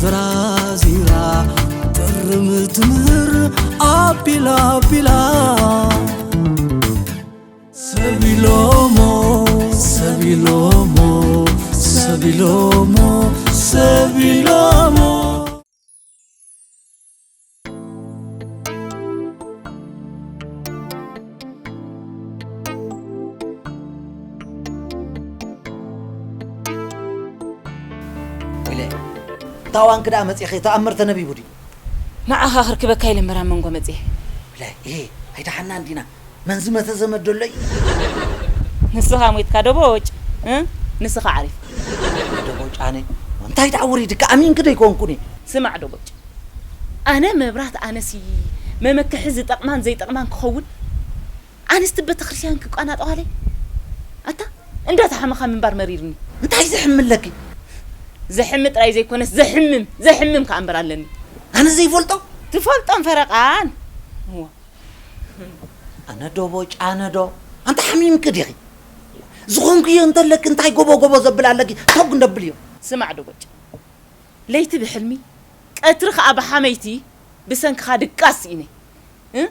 ዝራዚራ ጥርም ትምህር ኣቢላ ኣቢላ ሰቢሎሞ ሰቢሎሞ ሰቢሎሞ ሰቢሎሞ ወይለ ታዋንክ ደኣ መጺኺ ተኣምር ተነቢቡ ድዩ? ንዓኻ ክርክበካ ኢለ እምበር ኣብ መንጎ መጺኤ። ብላይ እሄ ኣይደሓናን ዲና መን ዝመተ ዘመድ ደሎ እዩ? ንስኻ ሞይትካ ደቦጭ እ ንስኻ ዓሪፍ። ደቦጭ ኣነ እንታይ ደኣ ወሪድካ ኣሚንክ ዶ ኣይኮንኩን እየ? ስማዕ ደቦጭ ኣነ መብራት ኣነሲ መመክሒ ዝጠቕማን ዘይጠቕማን ክኸውን ኣንስቲ ቤተክርስትያን ክቋናጠዋለይ ኣታ እንዳተሓመኻ ምንባር መሪርኒ። እንታይ ዘሕምለኪ? ዘሕሚ ጥራይ ዘይኮነስ ዘሕምም ዘሕምም ከኣ እምበር ኣለኒ። ኣነ ዘይፈልጦ? ትፈልጦን ፈረቓን። ኣነ ዶ ቦጭ ኣነ ዶ? ኣንታ ሓሚምኪ ዲኺ? ዝኾንክዮ እንተለኪ እንታይ ጎቦ ጎቦ ዘብል ኣለኪ? ተጉ እንደብል እዮ። ስማዕ ዶ ቦጭ ለይቲ ብሕልሚ ቀትሪ ከኣ ብሓመይቲ ብሰንክኻ ድቃስ ስኢነ እ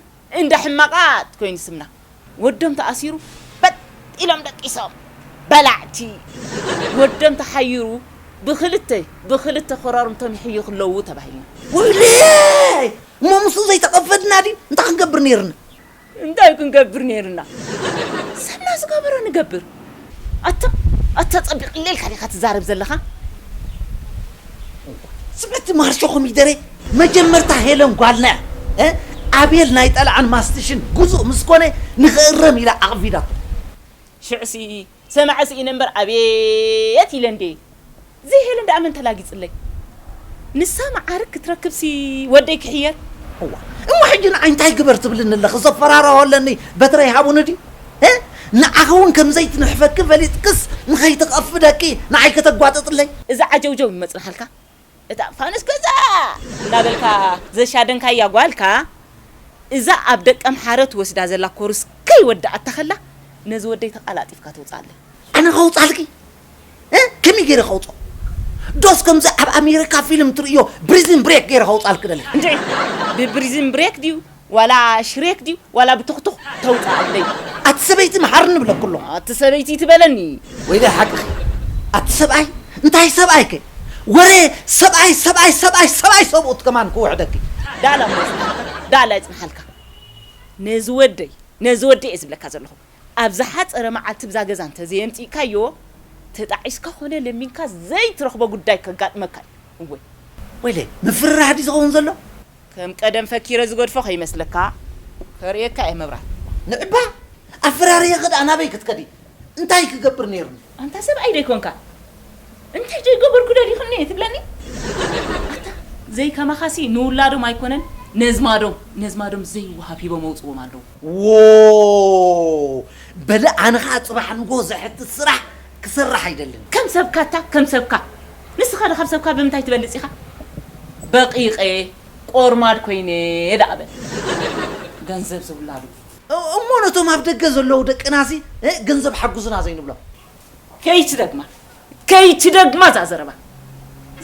እንዳ ሕማቓት ኮይኑ ስምና ወዶም ተኣሲሩ በጥ ኢሎም ደቂሶም በላዕቲ ወዶም ተሓይሩ ብኽልተ ብኽልተ ኮራርምቶም ይሕዩ ክለዉ ተባሂልና። ወይለይ እሞ ምስኡ ዘይተቐፈድና ድዩ እንታይ ክንገብር ነይርና? እንታይ ክንገብር ነይርና? ሰብና ዝገበሮ ንገብር። ኣታ ኣታ ጸቢቕ ኢለ ኢልካ ዲኻ ትዛረብ ዘለኻ? ስምዕቲ ማርሾ ኮሚደረ መጀመርታ ሄለን ጓልና እያ። ኣቤል ናይ ጠልዓን ማስትሽን ጉዙእ ምስ ኮነ ንኽእረም ኢላ ኣቕፊዳቶ። ሽዕሲ ሰማዐ ስኢነ እምበር ኣቤት ኢለ እንዴ ዘይሄለ እንዳ ኣመን ተላጊፅለይ ንሳ መዓርግ ክትረክብሲ ወደይ ክሕየር እዋ እሞ ሕጂ ንዓይ እንታይ ግበር ትብልኒ ኣለኺ ዘፈራርሆ ኣለኒ በትረይ ሃቡኒ ድዩ እ ንዓኺ እውን ከም ዘይትንሕፈኪ ፈሊጥክስ ንኸይትቐፍደኪ ንዓይ ከተጓጥጥለይ እዚ ዓጀውጀው ይመፅናሃልካ እታ ፋኑስ ገዛ እንዳበልካ ዘሻደንካያ ጓልካ እዛ ኣብ ደቀምሓረ ትወስዳ ዘላ ኮርስ ከይወደኣታ ከላ ነዚ ወደይ ተቃላጢፍካ ተውፅኣለይ ኣነ ከውፅኣልኪ እ ከመይ ገይረ ከውፅኦ ዶስ ከምዚ ኣብ ኣሜሪካ ፊልም ትርእዮ ብሪዝን ብሬክ ገይረ ከውፅኣልኪ ደለ እንድዒ ብብሪዝን ብሬክ ድዩ ዋላ ሽሬክ ድዩ ዋላ ብቱኽቱኽ ተውፅኣለይ ኣቲ ሰበይቲ መሓርኒ ብለኩ ኣለኹ ኣቲ ሰበይቲ ትበለኒ ወይለ ሓቅኺ ኣቲ ሰብኣይ እንታይ ሰብኣይከ ወረ ሰብኣይ ሰብኣይ ሰብኣይ ሰብኣይ ሰብኡት ከማን ክውሕደኪ ዳላ ዳላ ይፅንሓልካ ነዚ ወደይ ነዚ ወደይ እየ ዝብለካ ዘለኹ ኣብ ዝሓፀረ መዓልቲ ብዛ ገዛ እንተዘየምፂእካዮ ተጣዒስካ ኮነ ለሚንካ ዘይትረኽቦ ጉዳይ ከጋጥመካ እዩ እወይ ወይለ ምፍርራሕ ድዩ ዝኸውን ዘሎ ከም ቀደም ፈኪረ ዝገድፎ ከይመስለካ ከርእየካ እየ መብራት ንዕባ ኣፈራርየኺ ደኣ ናበይ ክትከዲ እንታይ ክገብር ነይሩኒ ኣንታ ሰብኣይ ዶ ኣይኮንካ እንታይ ዘይገበርኩ ደሊኽኒ እየ ትብለኒ ኣታ ዘይከማኻሲ ንውላዶም ኣይኮነን ነዝማዶም ነዝማዶም ዘይወሃብ ሂቦም ኣውፅዎም ኣለዉ ዎ በሊ ኣነ ኸዓ ፅባሕ ንጎ ዘሕትት ስራሕ ክሰርሕ ኣይደልን ከም ሰብካ እታ ከም ሰብካ ንስኻ ዶ ካብ ሰብካ ብምንታይ ትበልፅ ኢኻ በቂቐ ቆርማድ ኮይነ ደኣ በል ገንዘብ ዝውላዱ እሞ ነቶም ኣብ ደገ ዘለዉ ደቅናሲ ገንዘብ ሓጉዝና ዘይንብሎም ከይትደግማ ከይትደግማ እዛ ዘረባ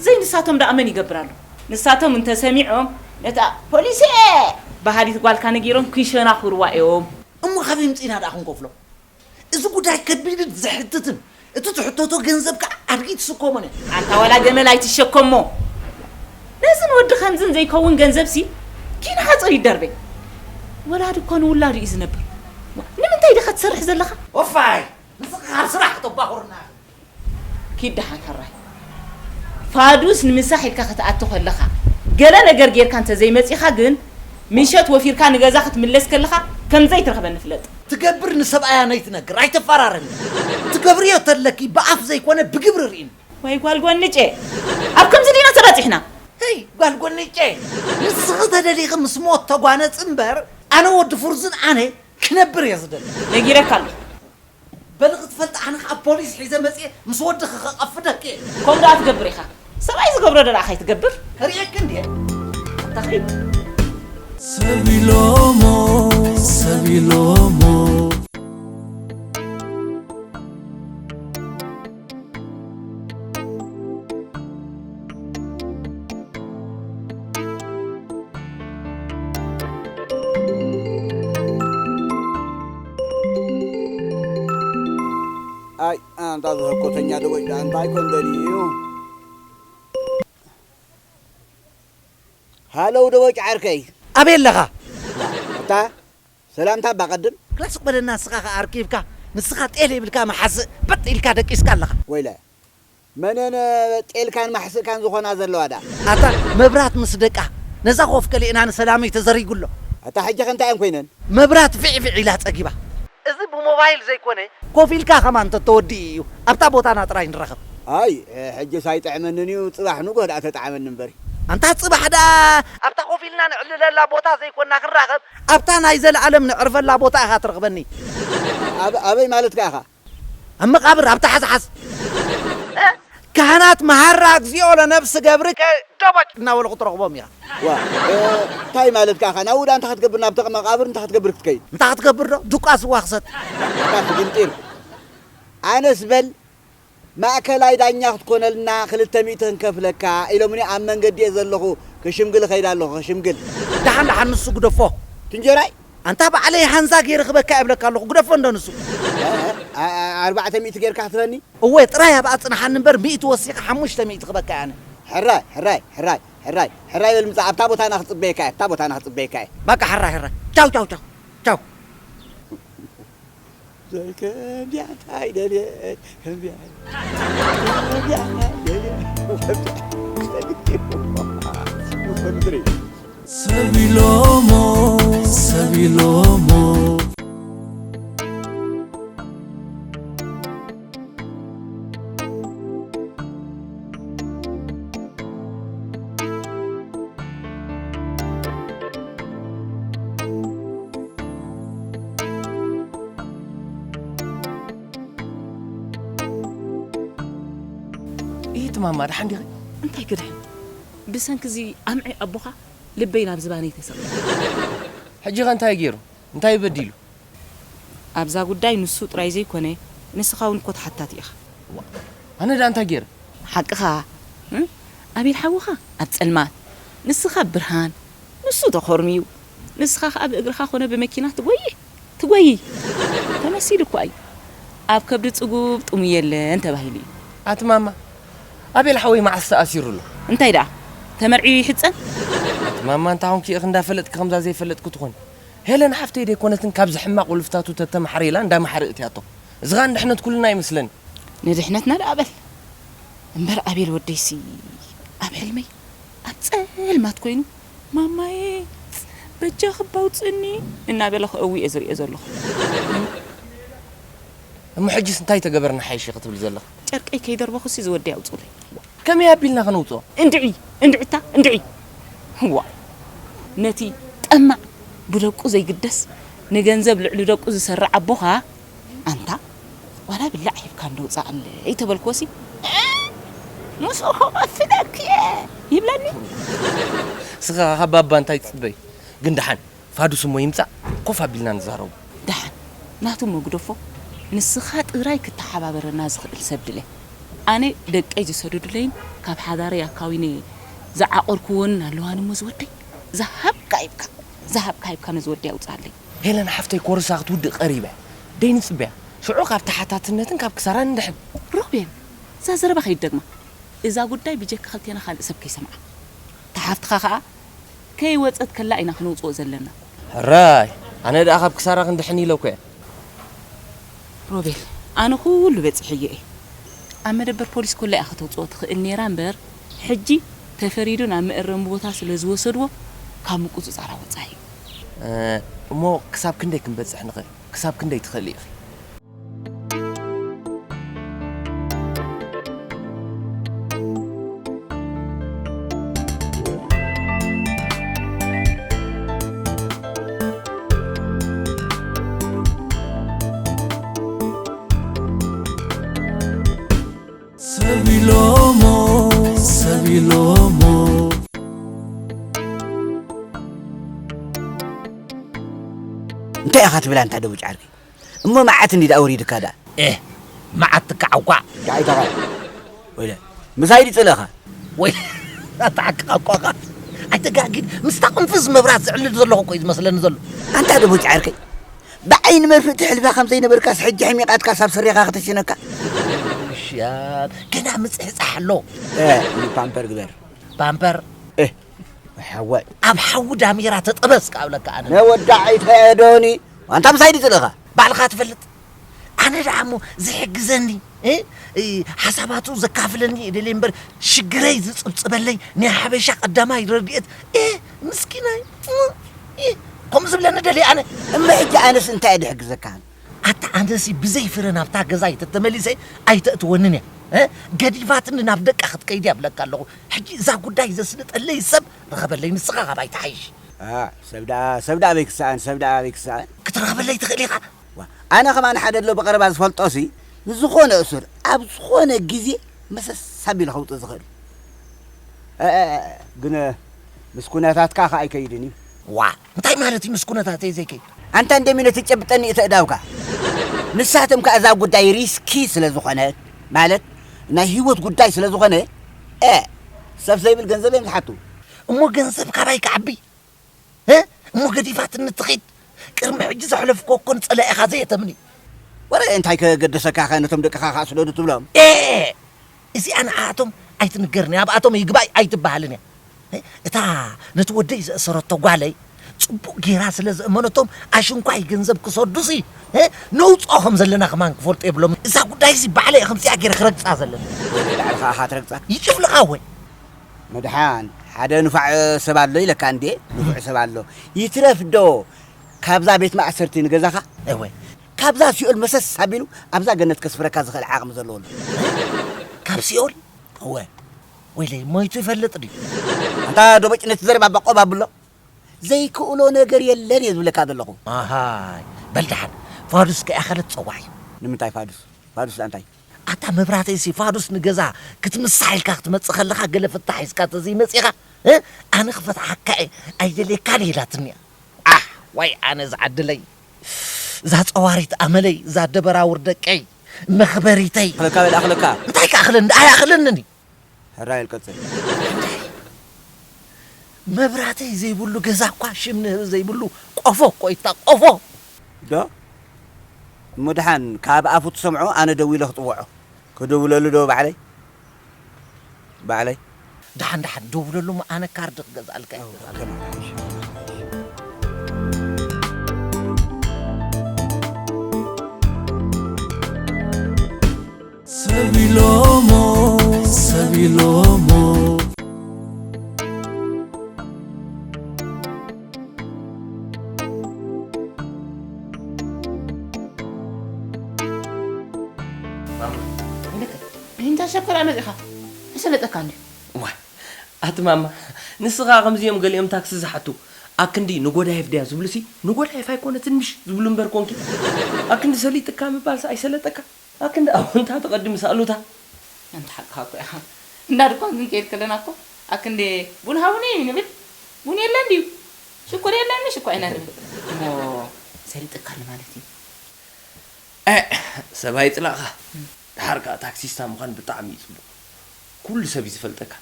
ዘይንሳቶም ደኣ መን ይገብር ኣሎ ንሳቶም እንተሰሚዖም ነታ ፖሊሴ በሃሊት ጓልካ ነጊሮም ክሸናኹርዋ እዮም እሞ ካብ ይምፂና ደኣ ክንከፍሎ እዚ ጉዳይ ከቢድን ዘሕትትን እቲ ትሕተቶ ገንዘብ ከዓ ኣድጊ ትስከሞን እያ ኣንታ ዋላ ገመል ኣይትሸከሞ ነዝን ወዲ ከምዝን ዘይከውን ገንዘብ ሲ ኪን ሓፅር ይደርበ ወላዲ እኮ ንውላዱ እዩ ዝነብር ንምንታይ ዲኻ ትሰርሕ ዘለኻ ወፋይ ንስኻ ካብ ስራሕ ተባኹርና ኪድ ደሓን ሕራይ ፋዱስ ንምሳሕ ኢልካ ክትኣቱ ከለኻ ገለ ነገር ጌርካ እንተዘይመፂኻ ግን ምሸት ወፊርካ ንገዛ ክትምለስ ከለኻ ከምዘይትረኽበኒ ፍለጥ ትገብር ንሰብኣያ ነይትነግር ኣይተፋራረኒ ትገብርዮ ተለኪ ብኣፍ ዘይኮነ ብግብሪ ርኢኒ ወይ ጓል ጎንጨ ኣብ ከምዚ ዲና ተባፂሕና ህይ ጓል ጎንጨ ንስኺ ተደሊኺ ምስ ሞት ተጓነፂ እምበር ኣነ ወዲ ፍርዙን ኣነ ክነብር እየ ዝደሊ ነጊረካ ኣለኹ በሊ ክትፈልጥ ኣነ ከዓ ፖሊስ ሒዘ መፅየ ምስ ወድኺ ከቐፍደኪ እየ። ከምኡ ደኣ ትገብር ኢኻ። ሰብኣይ ዝገብሮ ዶ ደኣ ከይትገብር? ከርእየኪ እንድየ። ተኺድ። ሰብ ኢሎሞ ሰብ ኢሎሞ ኣይ ኣንታ ዝህኮተኛ ደወጭ ደኣ እንታይ ኮን ደልዩ እዩ? ሃለው ደወጭ ዓርከይ። ኣበይ ኣለኻ? ኣታ ሰላምታ እባ ቀድም። ክላስ በለና፣ ንስኻ ኸኣ ኣርኪብካ፣ ንስኻ ጤል ይብልካ መሓስእ በጥ ኢልካ ደቂስካ ኣለኻ። ወይለ መነን ጤልካን ማሕስእካን ዝኾና ዘለዋ ደኣ? ኣታ መብራት ምስ ደቃ ነዛ ኮፍ ከሊእና ንሰላመይ ተዘሪጉ ኣሎ። ኣታ ሕጂ ከ እንታይ እየን ኮይነን? መብራት ፊዕ ፊዕ ኢላ ጸጊባ። እዚ ብሞባይል ዘይኮነ ኮፍ ኢልካ ከማን ተተወዲኡ እዩ። ኣብታ ቦታና ጥራይ ንራኸብ። ኣይ ሕጂ ሳይጥዕመንን እዩ፣ ጽባሕ ንጎ ደኣ ተጣዕመኒ እምበሪ። ኣንታ ጽባሕ ደኣ ኣብታ ኮፍ ኢልና ንዕልለላ ቦታ ዘይኮና ክንራኸብ፣ ኣብታ ናይ ዘለኣለም ንዕርፈላ ቦታ ኢኻ ትረኽበኒ። ኣብ ኣበይ ማለትካ ኢኻ? ኣብ መቓብር ኣብታ ሓዝሓዝ። ካህናት መሃራ እግዚኣብ ለነፍስ ገብርከ ደበጭ እናበልኹ ትረኽቦም ኢኻ። ዋ እንታይ ማለትካ ኢኻ? ናብኡ ደኣ እንታይ ክትገብር? ናብቲ መቓብር እንታይ ክትገብር ክትከይድ? እንታይ ክትገብር ዶ? ድቋ ስዋ ክሰት። ኣታ ትግንጢር። ኣነስ በል ማእከላይ ዳኛ ክትኮነልና ክልተ ሚእቲ ክንከፍለካ ኢሎምኒ። ኣብ መንገዲ እየ ዘለኹ፣ ክሽምግል እኸይድ ኣለኹ። ክሽምግል። ደሓን ደሓን ንሱ ግደፎ። ትንጀራይ። ኣንታ ባዕለይ ሃንዛ ገይረ ክበካ እብለካ ኣለኹ፣ ግደፎ እንዶ ንሱ። ኣ- ኣ- ኣርባዕተ ሚእቲ ጌርካ ክትበኒ? እወ ጥራይ ኣብኣ ጽንሓኒ እምበር ሚእቲ ወሲኸ ሓሙሽተ ሚእቲ ክበካ ኣነ። ሕራይ ሕራይ ሕራይ ሕራይ ሕራይ በል ምጻእ፣ ኣብታ ቦታና ክጽበየካ እየ፣ ኣብታ ቦታና ክጽበየካ እየ። በቃ ሕራይ ሕራይ። ቻው ቻው ቻው ቻው። ዘይከምዚኣ እንታይ ደልየ፣ ከምዚኣ፣ ከምዚኣ እንታይ ደልየ፣ ከምዚኣ። ሰብ ኢሎሞ፣ ሰብ ኢሎሞ። ኢት ማማ፣ ደሓን ዲኺ? እንታይ ክድሕን? ብሰንኪ እዚ ኣምዒ ኣቦኻ ልበይ ናብ ዝባነይ ተሰቒሉ። ሕጂ ኸ እንታይ ገይሩ? እንታይ በዲሉ? ኣብዛ ጉዳይ ንሱ ጥራይ ዘይኮነ፣ ንስኻ እውን እኮ ተሓታቲ ኢኻ። ዋ፣ ኣነ ደኣ እንታይ ገይረ? ሓቅኻ፣ እ? ኣቤል ሓውኻ ኣብ ጸልማት፣ ንስኻ ኣብ ብርሃን፣ ንሱ ተኾርምዩ፣ ንስኻ ኸኣ ብእግርኻ ኮነ ብመኪና ትጎዪ፣ ትጎዪ። ተመሲሉ እኳ እዩ። ኣብ ከብዲ ጽጉብ ጥሙይ የለን ተባሂሉ እዩ። ኣቲ ማማ፣ ኣቤል ሓወይ መዓስ ተኣሲሩ ኣሎ? እንታይ ደኣ፣ ተመርዕዩ ይሕጸን? ኣቲ ማማ፣ እንታ ኾንኪ ኢኺ እንዳፈለጥኪ ከምዛ ዘይፈለጥኩ ትኾኒ? ሄለን ሓፍተይ ደይኮነትን ካብዚ ሕማቕ ውልፍታቱ ተተማሕረ ኢላ እንዳመሓረ እትያቶ። እዚ ኸኣ ንድሕነት ኩልና ይመስለኒ። ንድሕነትና ደኣ በል እምበር ኣቤል ወደይሲ ኣብ ሕልመይ ኣብ ጸልማት ኮይኑ ማማየ በጃኺ እባ ኣውጽእኒ እናበለ ከእዊ እየ ዝርእዮ ዘለኹ። እሞ ሕጅስ እንታይ ተገበርና ሓይሽ ኢኺ ትብሊ ዘለኺ? ጨርቀይ ከይደርበኹሲ ዝወደይ ኣውጽኡለይ። ከመይ ኣቢልና ከነውጽኦ? እንድዒ፣ እንድዒታ፣ እንድዒ። ዋ፣ ነቲ ጠማዕ ብደቁ ዘይግደስ፣ ንገንዘብ ልዕሊ ደቁ ዝሰርዕ ኣቦኻ፣ ኣንታ፣ ዋላ ብላዕ ሂብካ እንዶ ውጻኣለይ ተበልክዎሲ፣ "እ፣ ምስኡ ክቐትለኪ እየ" ይብለኒ። ንስኻ ካብ ባባ እንታይ ትጽበይ? ግን ደሓን፣ ፋዱስ እሞ ይምጻእ፣ ኮፍ ኣቢልና ንዛረቡ። ደሓን፣ ናቱ እሞ ግደፎ፣ ንስኻ ጥራይ ክተሓባበረና ዝኽእል ሰብ ድለ። ኣነ ደቀይ ዝሰደዱለይን ካብ ሓዳረይ ኣካዊነ ዝዓቐርክዎን ኣለዋን እሞ ዝወደይ፣ ዝሃብካ ሂብካ፣ ዝሃብካ ሂብካ ነዚ ወደይ ኣውጽኣለይ። ሄለን ሓፍተይ ኮርሳ ክትውድእ ቀሪባ እያ። ደይንጽበያ። ሽዑ ካብ ተሓታትነትን ካብ ክሳራን ንድሕን። ሮቤል፣ እዛ ዘረባ ከይትደግማ። እዛ ጉዳይ ብጀካ ክልቴና ካልእ ሰብ ከይሰምዓ። እታ ሓፍትኻ ኸኣ ከይወጸት ከላ ኢና ክነውጽኦ ዘለና። ሕራይ፣ ኣነ ደኣ ካብ ክሳራ ክንድሕን ኢለ እኮ እየ። ሮቤል፣ ኣነ ኩሉ በጺሐዮ እየ። ኣብ መደበር ፖሊስ ኮላ እያ ከተውጽኦ ትኽእል ነይራ እምበር፣ ሕጂ ተፈሪዱ ናብ መእረሚ ቦታ ስለ ዝወሰድዎ ካብ ምቁጽጻራ ወጻኢ እዩ። እ፣ እሞ ክሳብ ክንደይ ክንበጽሕ ንኽእል? ክሳብ ክንደይ ትኽእሊ ኢኺ? ሰብ ኢሎሞ፣ ሰብ ኢሎሞ። እንታይ ኢኻ ትብል ኣንታ ደቡጭ ዓርከይ? እሞ መዓት እንዲ ደኣ ወሪድካ ደኣ። ኤህ፣ መዓት ትከዓውኳዕ። ዳይታኻ። ወይለ፣ ምሳይ ድጽለኻ? ወይ፣ ኣታ ዓቂ ቋቋኻ። ኣይተጋግድ፣ ምስታ ቅንፍዝ መብራት ዝዕልል ዘለኹ እኮ እዩ ዝመስለኒ ዘሎ። ኣንታ ደቡጭ ዓርከይ፣ ብዓይኒ መርፍእ ትሕልፋ ከም ዘይነበርካስ፣ ሕጂ ሕሚቓትካስ ኣብ ስሬኻ ከተሽነካ። ውሻት፣ ገና ምጽሕጻሕ ኣሎ። ፓምፐር ግበር። ፓምፐር ሓወይ ኣብ ሓዊ ዳሜራ ተጠበስ ክኣብለካ ኣነ። ነወዳዒ ተየዶኒ። ኣንታ ምሳይ ድጽልኻ? ባዕልኻ ትፈልጥ። ኣነ ደኣ እሞ ዝሕግዘኒ፣ እ? እ፣ ሓሳባቱ ዘካፍለኒ እደልየ እምበር፣ ሽግረይ ዝጽብጽበለይ፣ ናይ ሓበሻ ቀዳማይ ረድኤት፣ እ፣ ምስኪናይ፣ እ፣ እ፣ ከምኡ ዝብለኒ ደልየ ኣነ። እሞ ሕጂ ኣነስ እንታይ ድሕግዘካ? ኣታ ኣነሲ ብዘይ ፍረ ናብታ ገዛይ ተተመሊሰ ኣይተእትወንን እያ። እ? ገዲፋትኒ ናብ ደቃ ክትከይድ እያ ብለካ ኣለኹ። ሕጂ እዛ ጉዳይ ዘስልጠለይ ሰብ ርኸበለይ፣ ንስኻ ካባይ ትሓይሽ። አ፣ ሰብ ደኣ ሰብ ደኣ ኣበይ ክሰኣን፣ ሰብ ደኣ ኣበይ ክሰኣን። ክትረኸበለይ ትኽእል ኢኻ። ዋ፣ ኣነ ከማን ሓደ ኣሎ ብቐረባ ዝፈልጦሲ፣ ንዝኾነ እሱር ኣብ ዝኾነ ግዜ መሰስ ኣቢሉ ከውፅእ ዝኽእል። እ፣ እ፣ እ፣ ግን ምስ ኩነታትካ ከ ኣይከይድን እዩ። ዋ፣ እንታይ ማለት እዩ ምስ ኩነታተይ ዘይከይድ? ኣንታ እንደ ሚነ ትጨብጠኒ እተ እዳውካ። ንሳቶም ከኣ እዛ ጉዳይ ሪስኪ ስለ ዝኾነ፣ ማለት ናይ ህይወት ጉዳይ ስለ ዝኾነ፣ እ፣ ሰብ ዘይብል ገንዘብ እዮም ዝሓቱ። እሞ ገንዘብ ካባይ ክዓቢ? እ? እሞ ገዲፋትኒ ትኺድ? ቅድሚ ሕጂ ዘሕለፍኮ እኮ ንጸላኢኻ ዘየተምኒ። ወረ እንታይ ከገደሰካ ከ ነቶም ደቅኻ ከኣ ስደዱ ትብሎም? ኤ! እዚኣ ንዓኣቶም ኣይትንገርኒ፣ ኣብኣቶም ይግባይ ኣይትበሃልን እያ። እ? እታ ነቲ ወደይ ዘእሰረቶ ጓለይ ጽቡቕ ጌራ ስለ ዘእመነቶም ኣሽንኳይ ገንዘብ ክሰዱሲ፣ እ? ነውጽኦ ከም ዘለና ከማን ክፈልጡ የብሎም። እዛ ጉዳይሲ ባዕለይ ከምዚኣ ጌረ ክረግጻ ዘለኒ። ባዕልኻ ኢኻ ትረግጻ። ይጭፍልቓ ወይ መድሓን ሓደ ንፋዕ ሰብ ኣሎ ኢለካ እንዴ? ንፉዕ ሰብ ኣሎ። ይትረፍ ዶ ካብዛ ቤት ማእሰርቲ ንገዛኻ? እወ። ካብዛ ሲኦል መሰስ ኣቢሉ ኣብዛ ገነት ከስፍረካ ዝኽእል ዓቕሚ ዘለዎ ኣሎ። ካብ ሲኦል? እወ። ወይለይ ሞይቱ ይፈልጥ ድዩ? ኣንታ ዶበጭ ነቲ ዘረባ ባቆብ ኣብሎ። ዘይክእሎ ነገር የለን እየ ዝብለካ ዘለኹ። ኣሃይ በል ደሓን ፋዱስ ከይኣኸለት ትፀዋዕ እዩ። ንምንታይ ፋዱስ? ፋዱስ እንታይ? ኣታ መብራህተይሲ ፋዱስ ንገዛ ክትምሳሕ ኢልካ ክትመጽእ ከለኻ ገለ ፍታሕ ሒዝካ ተዘይመጺእኻ እ ኣነ ክፈትሓካ እየ ኣይደልየካን እየ ኢላትኒ እያ። ኣሕ ዋይ ኣነ ዝዓድለይ እዛ ጸዋሪት ኣመለይ እዛ ደበራውር ደቀይ መኽበሪተይ። ኣኽለካ በል ኣኽለካ። እንታይ ከኣኽለኒ ኣይኣኽለንን እዩ። ሕራይ ቀጽል። መብራተይ ዘይብሉ ገዛ እኳ ሽም ንህቢ ዘይብሉ ቆፎ እኮ እዩ እታ ቆፎ። ዶ እሞ ደሓን ካብ ኣፉ ትሰምዖ ኣነ ደዊለ ክጽውዖ። ክድውለሉ ዶ ባዕለይ ባዕለይ። ደሓን ደሓን ደውለሉ እሞ ኣነ ካርድ ክገዝኣልካ እየ። ሰብ ኢሎሞ ሰብ ኢሎሞ እንታይ ሸኮር ኣመፂኻ? ተሰለጠካ እንድዩ። ዋይ ኣቲ ማማ ንስኻ ከምዚኦም ገሊኦም ታክሲ ዝሓቱ ኣክንዲ ንጎዳይፍ ድያ ዝብሉሲ ንጎዳይፍ ኣይኮነትን ምሽ ዝብሉ እምበር ኮንኪ ኣክንዲ ሰሊጥካ ምባልሲ ኣይሰለጠካ ኣክንዲ ኣወንታ ተቐድሚ ሳእሉታ ኣንታ ሓቅኻ እኮ ኢኻ እንዳ ድኳን ክንከይድ ከለና እኮ ኣክንዲ ቡን ሃቡኒ ንብል ቡን የለን ድዩ ሽኮር የለን ምሽ እኮ ኢና ንብል እሞ ሰሊጥካኒ ማለት እዩ እ ሰብ ኣይፅላእኻ ደሓር ከዓ ታክሲስታ ምዃን ብጣዕሚ እዩ ፅቡቕ ኩሉ ሰብ እዩ ዝፈልጠካ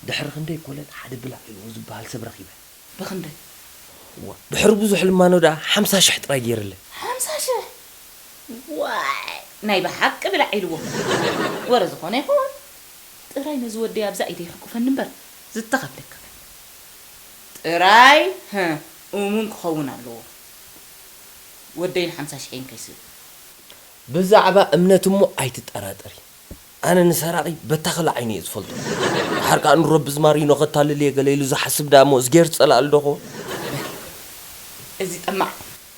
ድሕሪ ክንደይ ኮለል ሓደ ብላዕ ኢልዎ ዝበሃል ሰብ ረኺበ ብኽንደይ እዋ ድሕሪ ብዙሕ ልማኖ ደኣ ሓምሳ ሽሕ ጥራይ ገይርለይ ሓምሳ ሽሕ ዋይ ናይ ብሓቂ ብላዕ ኢልዎ ወረ ዝኾነ ይኸውን ጥራይ ነዚ ወደይ ኣብዛ ኢደይ ሕቁፈኒ እምበር ዝተኸፍለካ ጥራይ እሙን ክኸውን ኣለዎ ወደይ ንሓምሳ ሽሕ ከይስእ ብዛዕባ እምነት እሞ ኣይትጠራጠሪ ኣነ ንሰራቒ በታ ክላ ዓይኑ እየ ዝፈልጦ ድሓር ከኣ ንረቢ ዝማሪኖ ከታልል እየ ገለ ኢሉ ዝሓስብ ደኣ እሞ እዝጌር ዝጸላእሉ ዶ ኸውን እዚ ጠማዕ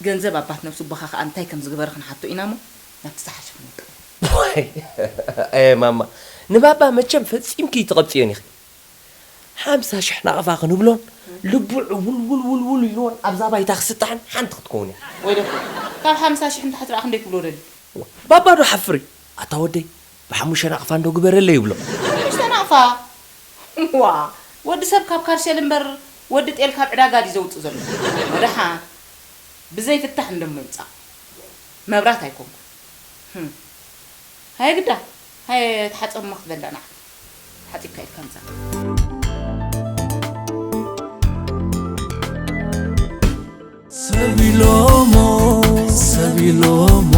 ገንዘብ ኣባት ነብሱ ኣቦኻ ከኣ እንታይ ከም ዝገበረ ክንሓቶ ኢና እሞ ናብቲ ዝሓሸ ክንውድቕ ኣየ ማማ ንባባ መቸም ፈጺምኪ ኣይትቐብጽዮን ኢኺ ሓምሳ ሽሕ ናቕፋ ክንብሎን ልቡ ዕውልውልውልውል ኢልዎን ኣብዛ ባይታ ክስጣሕን ሓንቲ ክትከውን እያ። ወይለኮ ካብ ሓምሳ ሽሕ ንታሕቲ ደኣ ክንደይ ክብሎ ደልዩ? ባባ ዶ ሓፍር እዩ። ኣታ ወደይ ብሓሙሽተ ናቕፋ እንዶ ግበረለይ ይብሎ። ሓሙሽተ ናቕፋ? ዋ ወዲ ሰብ ካብ ካርሸል እምበር ወዲ ጤል ካብ ዕዳጋ ድዩ ዘውፅእ ዘሎ? ወደሓ ብዘይ ፍታሕ እንደሞ ይምፃእ መብራት ኣይኮንኩን። ሃየ ግዳ ሃየ ተሓፀብ እሞ ክትበልዕ ንዓ ሓፂብካ ኢድካ ምፃእ ሰብ ኢሎሞ ሰብ ኢሎሞ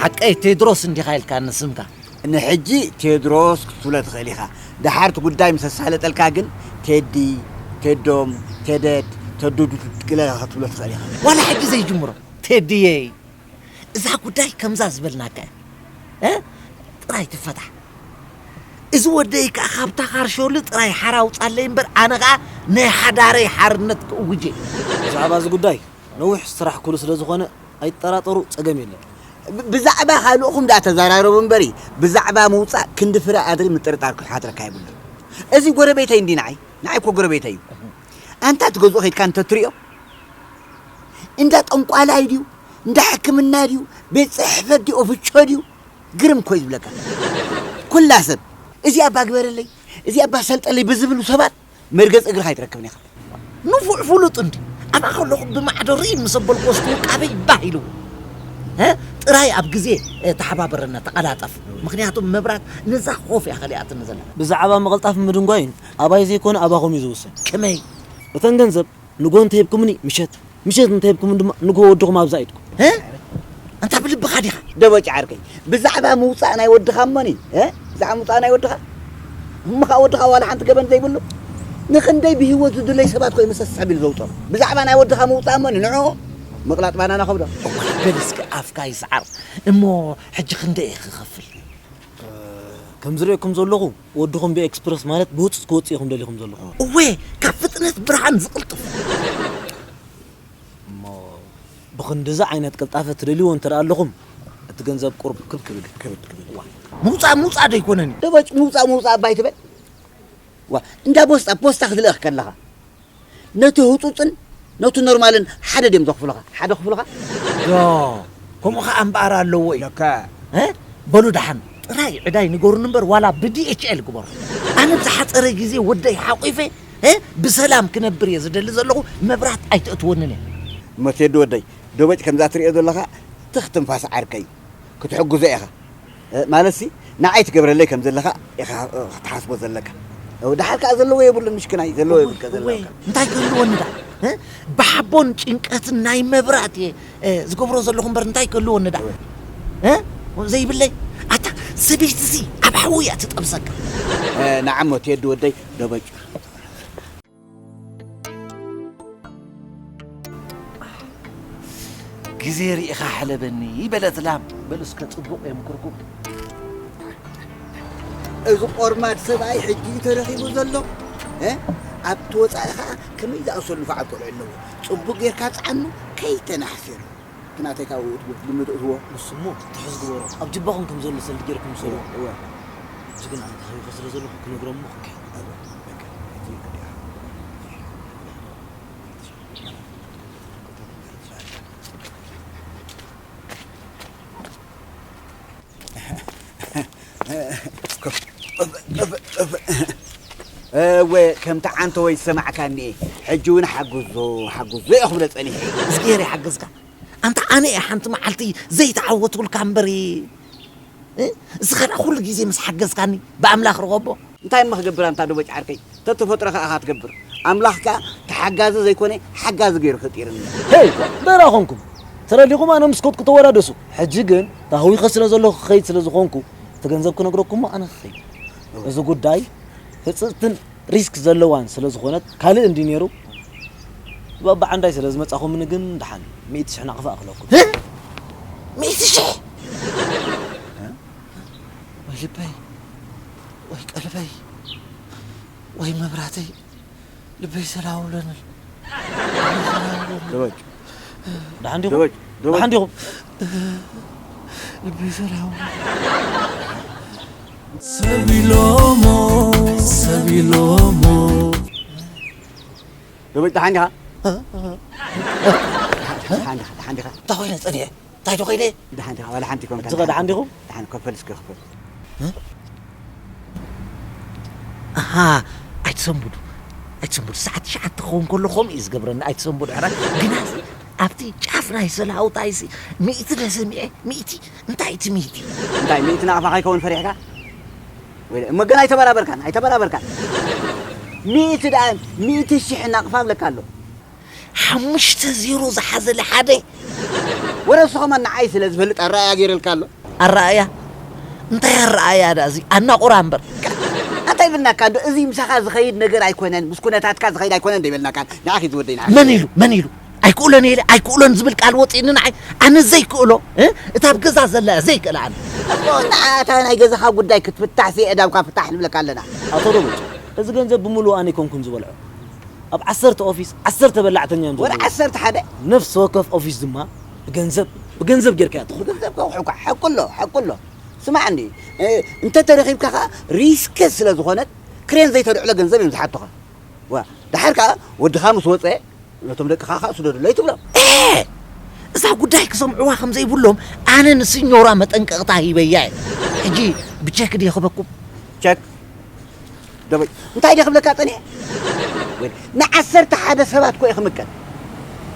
ሓቀይ ቴድሮስ እንዲኻ ኢልካ ንስምካ። ንሕጂ ቴድሮስ ክትብሎ ትኽእል ኢኻ። ደሓር እቲ ጉዳይ ምስ ኣሳለጠልካ ግን ቴዲ፣ ቴዶም፣ ቴደድ፣ ተዱዱ ክትብሎ ትኽእል ኢኻ። ዋላ ሕጂ ዘይጅምሮ ቴዲየይ። እዛ ጉዳይ ከምዛ ዝበልናካ እያ። እ? ጥራይ ትፈታሕ። እዚ ወደይ ከኣ ካብታ ካርሾሉ ጥራይ ሓራ ኣውጻለይ እምበር፣ ኣነ ከኣ ናይ ሓዳረይ ሓርነት ክእውጅ እየ። ብዛዕባ እዚ ጉዳይ ነዊሕ ስራሕ ኩሉ ስለ ዝኾነ ኣይጠራጠሩ፣ ጸገም የለን። ብ-፣ ብዛዕባ ካልእኹም ደኣ ተዘራረቡ እምበሪ፣ ብዛዕባ ምውጻእ ክንዲ ፍረ ኣድሪ ምጥርጣር ክሓድረካ የብሉን። እዚ ጎረቤተይ እንዲ ንዓይ፣ ንዓይ እኮ ጎረቤተይ እዩ። ኣንታ ትገዝኦ ኸይድካ እንተትሪኦ፣ እንዳ ጠንቋላይ ድዩ፣ እንዳ ሕክምና ድዩ፣ ቤት ጽሕፈት ድዩ፣ ኦፍቾ ድዩ፣ ግርም እኮ እዩ ዝብለካ። ኩላ ሰብ፣ "እዚ ኣባ ግበረለይ፣ እዚ ኣባ ሰልጠለይ" ብዝብሉ ሰባት መርገጽ እግርኻ ኣይትረክብን ኢኻ። ንፉዕ ፍሉጥ እንዲ ኣባ ከለኹ ብማዕዶ ርኢ ምስ ኣበልኩ ወስቲ ውቃበይ ባህ ኢሉ። እ? ጥራይ ኣብ ግዜ፣ እ፣ ተሓባበረና፣ ተቐላጠፍ። ምኽንያቱ መብራት ነዛ ኮፍ እያ ከሊኣትኒ ዘላ። ብዛዕባ ምቕልጣፍ ምድንጓይን ኣባይ ዘይኮነ ኣባኹም እዩ ዝውሰን። ከመይ? እተን ገንዘብ ንጎ እንተሂብኩምኒ ምሸት፣ ምሸት እንተሂብኩምኒ ድማ ንጎ ወድኹም ኣብዛ ኢድኩም። እ? ኣንታ ብልብኻ ዲኻ? ደበጭ ዓርከይ፣ ብዛዕባ ምውጻእ ናይ ወድኻ እሞኒ፣ እ? ብዛዕባ ምውጻእ ናይ ወድኻ? እሞ ኸኣ ወድኻ ዋላ ሓንቲ ገበን ዘይብሉ? ንኽንደይ ብህይወት ዝድለይ ሰባት ኮይ መሰስ ኣቢሉ ዘውጽኦም። ብዛዕባ ናይ ወድኻ ምውጻእ እሞኒ፣ ንዕኡ ምቕላጥ ባናና ከብዶ። እዋይ፣ በል እስከ ኣፍካ ይስዓር። እሞ ሕጂ ክንደይ እየ ክኸፍል? ከም ዝርእየኩም ዘለኹ፣ ወድኹም ብኤክስፕረስ ማለት ብህጹጽ ክወጽእ ኢኹም ደሊኹም ዘለኹም። እወ፣ ካብ ፍጥነት ብርሃን ዝቕልጥፍ። እሞ ብኽንድዚ ዓይነት ቅልጣፈ ትደልይዎ እንተ ደኣ ኣለኹም፣ እቲ ገንዘብ ቁሩብ ክብ ክብል። ክብ ክብል። ዋ፣ ምውጻእ ምውጻእ ዶ ኣይኮነን? ደበጭ፣ ምውጻእ ምውጻእ ኣባይ ትበል። ዋ፣ እንዳ ቦስጣ፣ ፖስታ ክትልእኽ ከለኻ፣ ነቲ ህጹጽን ነቲ ኖርማልን ሓደ ድዮም ዘኽፍሉኻ? ሓደ ክፍሉኻ? ዶ፣ ከምኡ ኸኣ እምበኣር ኣለዎ እዩ። ለካ። እ? በሉ ደሓን፣ ጥራይ ዕዳይ ንገሩኒ እምበር፣ ዋላ ብዲ ኤች ኤል ግበሩ። ኣነ ብዝሓጸረ ግዜ ወደይ ሓቑፈ፣ እ? ብሰላም ክነብር እየ ዝደሊ ዘለኹ፣ መብራት ኣይተእትወንን እየ። እሞ ቴዲ ወደይ፣ ደበጭ ከምዛ ትርእዮ ዘለኻ ትኽ ትንፋስ ዓርከይ፣ ክትሕግዞ ኢኻ። እ፣ ማለትሲ፣ ንዓይ ትገብረለይ ከም ዘለኻ ኢኻ፣ እ፣ ክትሓስቦ ዘለካ። እ፣ ደሓር ከኣ ዘለዎ የብሉን፣ ምሽክናይ፣ ዘለዎ የብልካ፣ ዘለዎ እወ፣ የብልካ። እንታይ ክህልወኒ ደኣ? እ? ብሓቦን ጭንቀትን ናይ መብራት እየ፣ እ፣ ዝገብሮ ዘለኹ እምበር እንታይ ክህልወኒ ደኣ? እወ። እ? ዘይብለይ? ኣታ ሰበይትሲ ኣብ ሓዊ እያ ትጠብሰካ። እ፣ ንዓሞ ቴዲ ወደይ፣ ደበጭ። ግዜ ርኢኻ ሕለበኒ በለት ላም። በሉ እስከ ጽቡቕ የምክርኩም። እዚ ቆርማድ ሰብኣይ ሕጂ እዩ ተረኺቡ ዘሎ። እ? ኣብቲ ወጻኢ ኸኣ ከመይ ዝኣሰሉ ንፉዓት ቆልዑ ኣለዉ። ጽቡቕ ጌርካ ጽዓኑ፣ ከይተናሕስር። እቲ ናተይ ካብኡ እትቡ-፣ ብምትእትዎ። ንሱ እሞ ትሕዝ ግበሮ። ኣብ ጅባኹም ከም ዘሎ ሰልዲ ጌርኩም ውሰድዎ። እወ፣ እወ። ሕጂ ግን ኣነ ተኸቢበ ስለ ዘለኹ ክነግሮም እሞ ክከይድ። እወ፣ በቃ፣ ትክክል ኢኻ። እወ፣ ከምቲ ዓንተወይ ዝሰማዕካኒ እየ። ሕጂ እውን ሓግዞ፣ ሓግዞ እየ ክብሎ ጸኒሐ። እዝግሄር ይሓግዝካ። ኣንታ ኣነ እየ ሓንቲ መዓልቲ ዘይተዓወትኩልካ እምበር፣ እ? እስኻ ደኣ ኩሉ ግዜ ምስ ሓገዝካኒ ብኣምላኽ ርኸቦ። እንታይ እሞ ክገብር ኣንታ ደቦጭ ዓርከይ? ተተፈጥሮ ከኣ ኢኻ ትገብር። ኣምላኽ ከኣ ተሓጋዚ ዘይኮነ ሓጋዚ ገይሩ ፈጢርኒ። ሄይ፣ ደራ ኾንኩም። ተረዲኹም ኣነ ምስ ኮትኩ ተወዳደሱ። ሕጂ ግን ታህዊኸ ስለ ዘለኹ ክኸይድ ስለ ዝኾንኩ፣ እቲ ገንዘብ ክነግረኩሞ ኣነ ክኸይድ። እዚ ጉዳይ ህጽጽትን ሪስክ ዘለዋን ስለ ዝኾነት፣ ካልእ እንዲ ነይሩ፣ በብዓንዳይ ስለ ዝመጻኹምኒ ግን ደሓን ሚእቲ ሽሕ ናቕፋ እኽለኩም። እ? ሚእቲ ሽሕ? ወይ ልበይ፣ ወይ ቀልበይ፣ ወይ መብራተይ፣ ልበይ ሰላም ውለንል። ደበጭ። ደሓን ዲኹም? ደበጭ፣ ደበጭ። ደሓን ዲኹም? ልበይ ሰላም። ሰብ ኢሎሞ፣ ሰብ ኢሎሞ። ደበጭ፣ ደሓን ዲኻ? ደሓን ዲኻ? ደሓን ዲኻ? እንታይ ኮይነ ጸኒሐ? እንታይ ዶ ኮይነ? ደሓን ዲኻ? ዋላ ሓንቲ ኮንካ። ሕጂ ኸ ደሓን ዲኹም? ደሓን፣ ክፈል እስከ ክፈል። ኣሃ፣ ኣይትሰንብዱ። ኣይትሰንብዱ። ሰዓት ትሽዓተ ክኸውን ከሎ ከምኡ እዩ ዝገብረኒ። ኣይትሰንብዱ። ሕራይ ግና እዚ ኣብቲ ጫፍ ናይ ሰላውታይሲ ሚእቲ ዶ ሰሚዐ? ሚእቲ? እንታይ እቲ ሚእቲ? እንታይ፣ ሚእቲ ናቕፋ ከይከውን ፈሪሕካ? ወይ፣ እሞ ግን ኣይተበራበርካን፣ ኣይተበራበርካን። ሚእቲ ደኣ፣ ሚእቲ ሽሕ ናቕፋ እብለካ ኣሎ። ሓሙሽተ ዜሮ ዝሓዘለ ሓደ። ወረ ንሱ ኸማን ንዓይ ስለ ዝፈልጥ ኣረኣእያ ገይረልካ ኣሎ። ኣረኣያ እንታይ ኣረኣያ ዳ እዚ ኣናቑራ እምበር። ኣንታይ ብልናካ እንዶ እዚ ምሳኻ ዝኸይድ ነገር ኣይኮነን፣ ምስ ኩነታትካ ዝኸይድ ኣይኮነን እንዶ ይበልናካ። ንዓኺ ዝወደይ ንዓኺ። መን ኢሉ መን ኢሉ ኣይክእሎን ኢለ ኣይክእሎን ዝብል ቃል ወፂእኒ ንዓይ። ኣነ ዘይክእሎ እ? እታ ኣብ ገዛ ዘላ እያ ዘይክእላ ኣነ። እሞ ንዓ እታ ናይ ገዛኻ ጉዳይ ክትፍታሕ ሲ ኣእዳውካ ፍታሕ ንብለካ ኣለና። ኣቶ ሮበርት፣ እዚ ገንዘብ ብምሉኡ ኣነ ኣይኮንኩን ዝበልዖ። ኣብ ዓሰርተ ኦፊስ ዓሰርተ በላዕተኛ እዮም ወላ ዘለዉ። ዓሰርተ ሓደ? ነፍሲ ወከፍ ኦፊስ ድማ ብገንዘብ ብገንዘብ ጌርካ እያ ትኹን። ብገንዘብ ከውሕኳ ሓቁ ኣሎ ሓቁ ኣሎ። ስማዕ እንዲ እንተ ተረኺብካ ኸዓ ሪስክ ስለ ዝኾነት ክሬን ዘይተልዕሎ ገንዘብ እዮም ዝሓቱኻ። ዋ ድሓር ከኣ ወድኻ ምስ ወጸ ነቶም ደቅኻ ከኣ ስደዱለይ ትብሎም። እዛ ጉዳይ ክሰምዕዋ ከም ዘይብሎም ኣነ ንስኞራ መጠንቀቕታ ሂበያ እየ። ሕጂ ብቸክ ድየ ክበኩም? ቸክ ደበይ እንታይ ድየ ክብለካ ጸኒሐ? ወይ ንዓሰርተ ሓደ ሰባት ኮ እየ ክምቀል።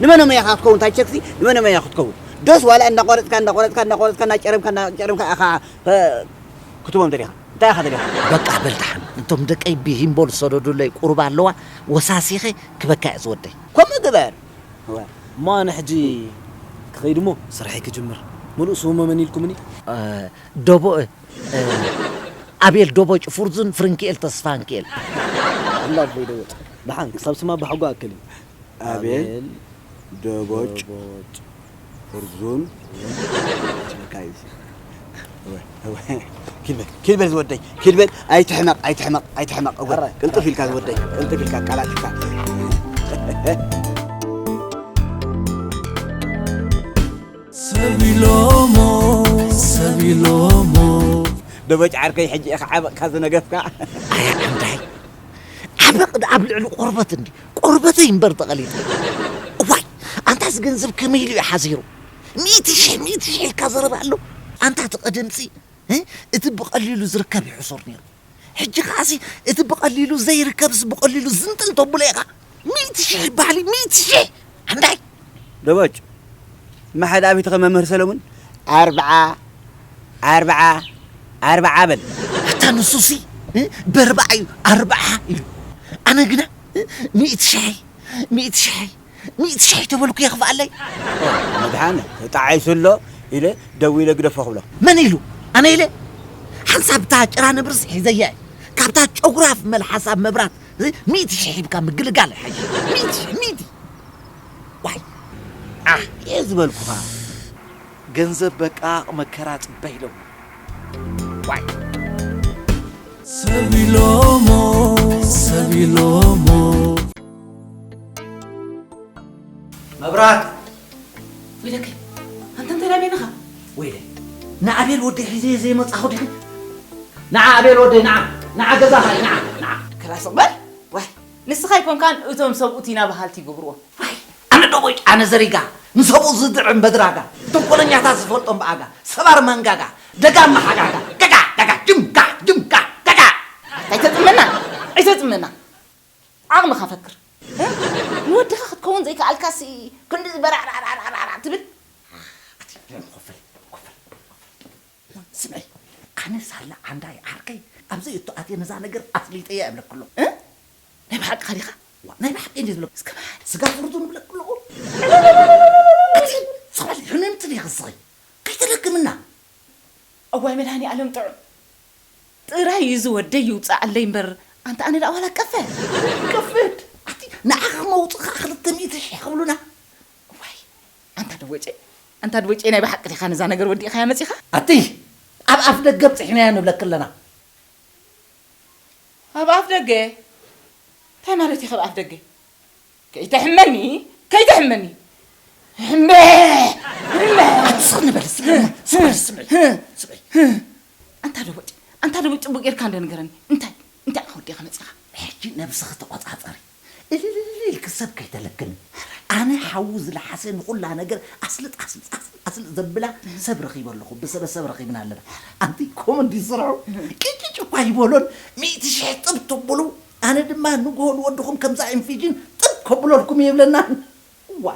ንመኖም እያ ክትከውን እንታይ ቸክሲ ንመኖም እያ ክትከውን? ዶስ ዋላ እንዳቆረጽካ እንዳቆረጽካ እንዳቆረጽካ እንዳጨረምካ እንዳጨረምካ ኢኻ ክትቦም ደሊኻ እንታይ ኢኻ ደሊኻ? በቃ በል ደሓን። እቶም ደቀይ ብሂምቦል ዝሰደዱለይ ቁሩብ ኣለዋ፣ ወሳሲኸ ክበካ እየ ዝወደይ። ከምኡ ግበር። እዋ። እሞ ኣነ ሕጂ ክኸይድ እሞ ስርሐይ ክጅምር። ምሉእ ስሙ መን ኢልኩምኒ? እ፣ ዶቦ፣ እ፣ ኣቤል ዶቦጭ ፍርዙን ፍርንኪኤል ተስፋንኪኤል። ኣላ ኣቦይ ዶቦጭ። ደሓን ክሳብ ስማ ብሓጎ ኣክል እዩ። ኣቤል ኣቤል ዶቦጭ ዶቦጭ። ፍርዙን። ኪድ በል ኪድ በል ዝወደይ ኪድ በል ኣይትሕመቕ ኣይትሕመቕ ኣይትሕመቕ እወ ኣረ። ቅልጥፍ ኢልካ ዝወደይ ቅልጥፍ ኢልካ ኣቃላጢፍካ። ሰብ ኢሎሞ ሰብ ኢሎሞ። ደበጭ ዓርከይ ሕጂ ኢኻ ዓበቕካ ዝነገፍካ። ኣያ ዓንዳይ ዓበቕ ኣብ ልዕሊ ቆርበት እንዲ ቆርበተይ እምበር ተቐሊጠ። እዋይ ኣንታ እዚ ገንዘብ ከመይ ኢሉ እዩ ሓዚሩ? ሚእቲ ሽሕ ሚእቲ ሽሕ ኢልካ ዘረባ ኣሎ። ኣንታ እቲ ቀደምሲ እ? እቲ ብቐሊሉ ዝርከብ እዩ ሕሱር ነይሩ። ሕጂ ከዓሲ እቲ ብቐሊሉ ዘይርከብስ ብቐሊሉ ዝንጥል ተብሎ ኢኻ። ሚእቲ ሽሕ ይበሃል እዩ፣ ሚእቲ ሽሕ! ኣንታይ? ደቦጭ፣ መሓድ ኣቢትኸ መምህር ሰለሙን? ኣርብዓ፣ ኣርብዓ፣ ኣርብዓ በል። ኣታ ንሱሲ እ? በርባዕ እዩ፣ ኣርብዓ እዩ። ኣነ ግና እ? ሚእቲ ሽሕ፣ ሚእቲ ሽሕ፣ ሚእቲ ሽሕ ተበልኩ የኽፍኣለይ። መድሓነ ተጣዒሱ ኣሎ ኢለ ደዊለ ግደፎ ክብሎ። መን ኢሉ? ኣነ ኢለ? ሓንሳብ እታ ጭራ ነብርስ ሒዘያ እየ። ካብታ ጨጉራፍ መልሓሳ መብራት እዚ ሚእቲ ሽሕ ሂብካ ምግልጋል ይሓይሽ። ሚእቲ ሽሕ፣ ሚእቲ። ዋይ። ኣህ፣ እየ ዝበልኩኻ። ገንዘብ በቃ መከራ ጽበ ኢሎም። ዋይ። ሰብ ኢሎሞ፣ ሰብ ኢሎሞ። መብራት! ወይለከ፣ ኣንተ እንታይ ዳሜንኻ? ወይለ፣ ንኣቤል ወደይ ሒዘ ዘይመጻኹ ዲኺ? ንዓ ኣቤል ወደይ፣ ንዓ፣ ንዓ ገዛኻ፣ ንዓ፣ ንዓ። ክላስ እቕበል? ዋይ፣ ንስኻ ኣይኮንካን እቶም ሰብኡት ኢና በሃልቲ ይገብርዎ። ዋይ፣ ኣነ ዶ ወይ ኣነ ዘሪጋ፣ ንሰብኡ ዝድዕም በድራጋ፣ ተንኮለኛታት ዝፈልጦም ብኣጋ፣ ሰባር መንጋጋ፣ ደጋም መሓጋጋ፣ ገጋ፣ ገጋ፣ ጅም፣ ጋ፣ ጅም፣ ጋ፣ ገጋ። ኣይተጥመና፣ ኣይተጥመና። ዓቕምኻ ፈክር። እ? ንወድኻ ክትከውን ዘይከኣልካሲ ክንዲ በራዕራዕራዕራዕ ትብል? ኣቲ፣ ኮፈል፣ ኮፈል፣ ኮፈል። ስምዒ፣ ኣነ ሳላ ዓንዳይ ዓርከይ ኣብ ዘይእቱ ኣትየ ነዛ ነገር ኣፍሊጠያ እብለክሎ። እ? ናይ ብሓቅኻ ዲኻ? ዋ፣ ናይ ብሓቂ እንዴ ዝብለኩ? እስከ መሓል። ስጋ ፍርቱ ንብለክሎ። ኣቲ፣ ስኽበል፣ ሕምምቲ ዲኻ ስኺ? ከይተለክምና። እዋይ መድሃኒ ኣለም ጥዑም። ጥራይ እዩ ዝወደይ ይውጻኣለይ እምበር፣ ኣንታ ኣነ ደኣ ዋላ ቀፈ። ቀፍድ። ኣቲ ንዓኻ መውጽኻ ክልተ ሚእቲ ሽሕ ክብሉና። እዋይ፣ ኣንታ ደወጨ፣ ኣንታ ደወጨ ናይ ብሓቂ ዲኻ ነዛ ነገር ወዲእኻያ መጺኻ? ኣቲ ኣብ ኣፍ ደገ ኣብጺሕናዮ ንብለኪ ኣለና። ኣብ ኣፍ ደገ? እንታይ ማለት እዩ ካብ ኣፍ ደገ? ከይተሕመኒ፣ ከይተሕመኒ። ሕምበ! ሕምበ! ኣቲ ስኽን በል፣ ስኽን፣ ስኽን፣ ስምዒ፣ ስምዒ። ኣንታ ደቦጭ፣ ኣንታ ደቦጭ ጽቡቕ ጌርካ እንደ ንገረኒ። እንታይ፣ እንታይ ኢኻ ወዲኻ መጺኻ? ሕጂ ነብስኺ ተቖጻጸሪ። እልልልል ኢልኪ ሰብ ከይተለክሚ። ኣነ ሓዊ ዝለሓሰ ንኹላ ነገር ኣስልጥ፣ ኣስልጥ፣ ኣስልጥ፣ ኣስልጥ ዘብላ ሰብ ረኺበ ኣለኹ። ብሰበ ሰብ ረኺብና ኣለና። ኣንቲ ኮመንዲ ዝስርሑ ቂጭጭ እኳ ይበሎን፣ ሚእቲ ሽሕ ጥብ ተብሉ። ኣነ ድማ ንግሆ ንወድኹም ከምዛ ኢንፊጅን ጥብ ከብለልኩም የብለናን። እዋ።